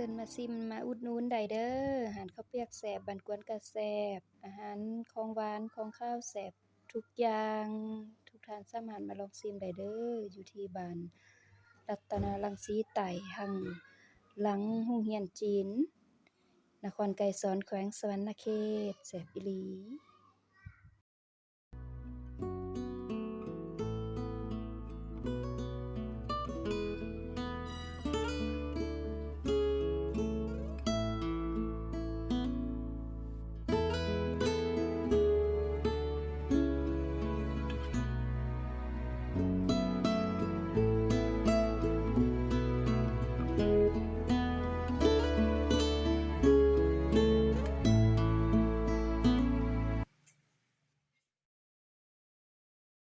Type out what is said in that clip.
ນມາຊິມມາອຸດໜູນໄດ້ເດີ. ອາຫານເຂົ້າປຽກແຊບ, ບ້ານກວນກະແຊບ, ອາຫານຂອງຫວານຂອງຄາວແຊບທຸກຢ່າງ. ທຸກທ່ານສາມາດມາລອງຊິມໄດ້ເດີ ຢູ່ທີ່ບ້ານລັດຕະນະລັງສີໃຕ້ ທາງຫຼັງໂຮງຮຽນຈີນ ນະຄອນໄກສອນ ແຂວງສະຫວັນນະເຂດ. ແຊບອີ່ຫຼີ.